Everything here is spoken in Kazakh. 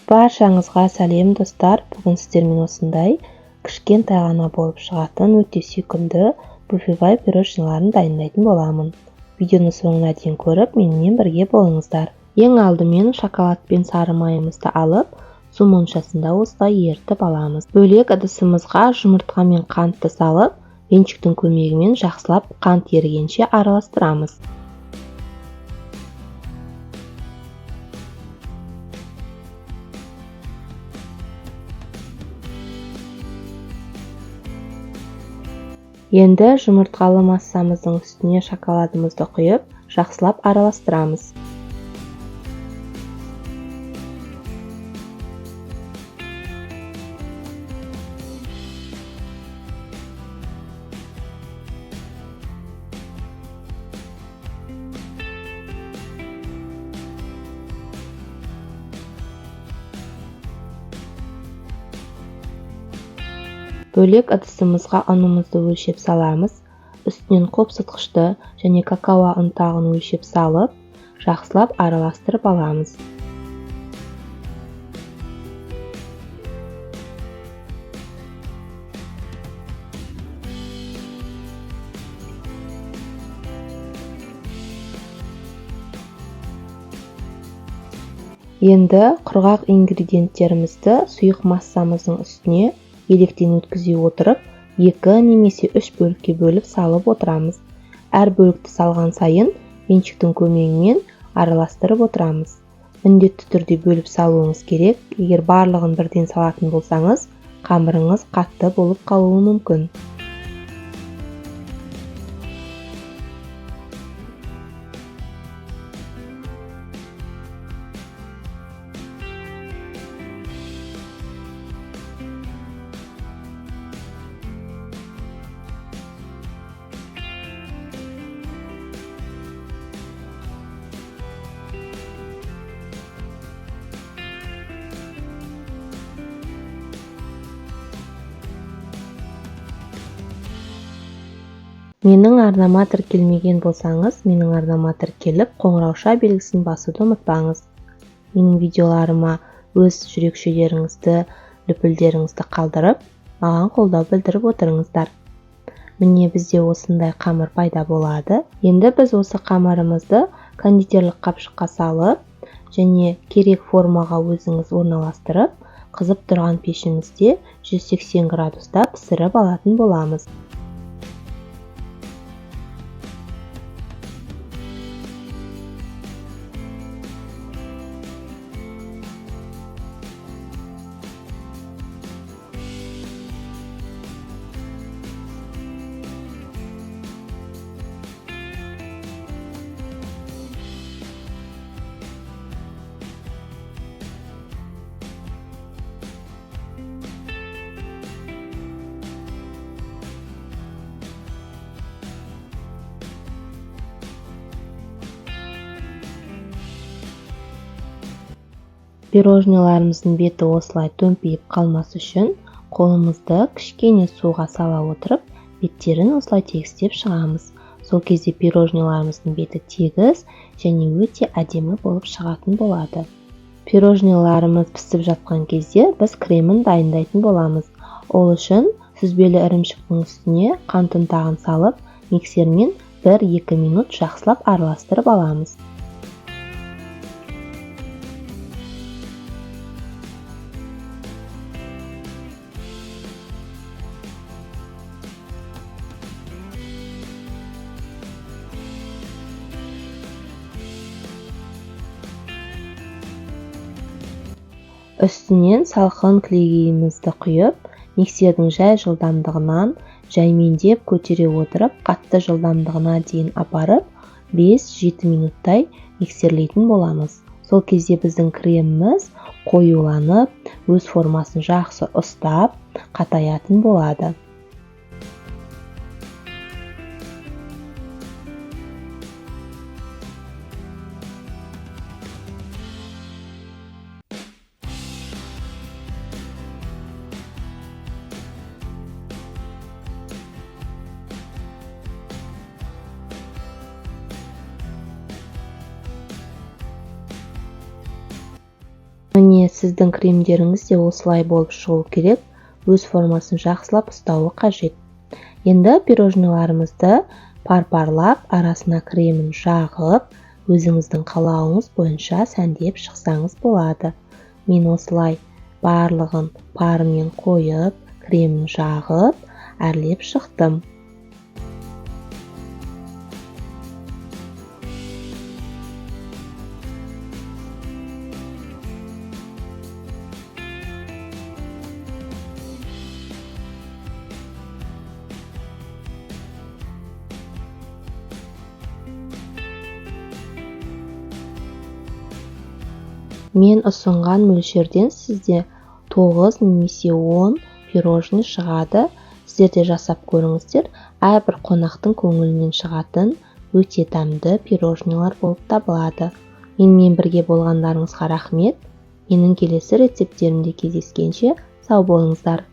Баршаңызға сәлем, достар! Бүгін сіздермен осындай кішкентай ғана болып шығатын өте сүйкімді буфевай пирожныйларын дайындайтын боламын. Видеоны соңына дейін көріп, менімен бірге болыңыздар. Ең алдымен шоколад пен сары майымызды алып, су моншасында осылай ерітіп аламыз. Бөлек ыдысымызға жұмыртқа мен қантты салып, венчиктің көмегімен жақсылап қант ерігенше араластырамыз. Енді жұмыртқалы массамыздың үстіне шоколадымызды құйып, жақсылап араластырамыз. Бөлек ыдысымызға ұнымызды өлшеп саламыз. Үстінен қопсытқышты және какао ұнтағын өлшеп салып, жақсылап араластырып аламыз. Енді құрғақ ингредиенттерімізді сұйық массамыздың үстіне електен өткізе отырып, 2 немесе 3 бөлікке бөліп салып отырамыз. Әр бөлікті салған сайын венчиктің көмегімен араластырып отырамыз. Міндетті түрде бөліп салуыңыз керек. Егер барлығын бірден салатын болсаңыз, қамырыңыз қатты болып қалуы мүмкін. Менің арнама тіркелмеген болсаңыз, менің арнама тіркеліп, қоңырауша белгісін басуды ұмытпаңыз. Менің видеоларыма өз жүрекшелеріңізді, лүпілдеріңізді қалдырып, маған қолдау білдіріп отырыңыздар. Міне, бізде осындай қамыр пайда болады. Енді біз осы қамырымызды кондитерлік қапшыққа салып, және керек формаға өзіңіз орналастырып, қызып тұрған пешімізде 180 градуста пісіріп алатын боламыз. Пирожныйларымыздың беті осылай төмпейіп қалмас үшін қолымызды кішкене суға сала отырып, беттерін осылай тегістеп шығамыз. Сол кезде пирожныйларымыздың беті тегіс және өте әдемі болып шығатын болады. Пирожныйларымыз пісіп жатқан кезде біз кремін дайындайтын боламыз. Ол үшін сүзбелі ірімшіктің үстіне қант ұнтағын салып, миксермен 1-2 минут жақсылап араластырып аламыз. Үстінен салқын кілегейімізді құйып, миксердің жай жылдамдығынан жаймендеп көтере отырып, қатты жылдамдығына дейін апарып, 5-7 минуттай миксерлейтін боламыз. Сол кезде біздің креміміз қоюланып, өз формасын жақсы ұстап, қатаятын болады. Міне, Сіздің кремдеріңіз де осылай болып шығу керек, өз формасын жақсылап ұстауы қажет. Енді пирожныйларымызды пар-парлап арасына кремін жағып, өзіңіздің қалауыңыз бойынша сәндеп шықсаңыз болады. Мен осылай барлығын парымен қойып, кремін жағып, әрлеп шықтым. Мен ұсынған мөлшерден сізде 9 немесе 10 пирожный шығады. Сіздер де жасап көріңіздер. Әрбір қонақтың көңілінен шығатын өте дәмді пирожныйлар болып табылады. Менімен бірге болғандарыңызға рахмет. Менің келесі рецепттерімде кездескенше сау болыңыздар.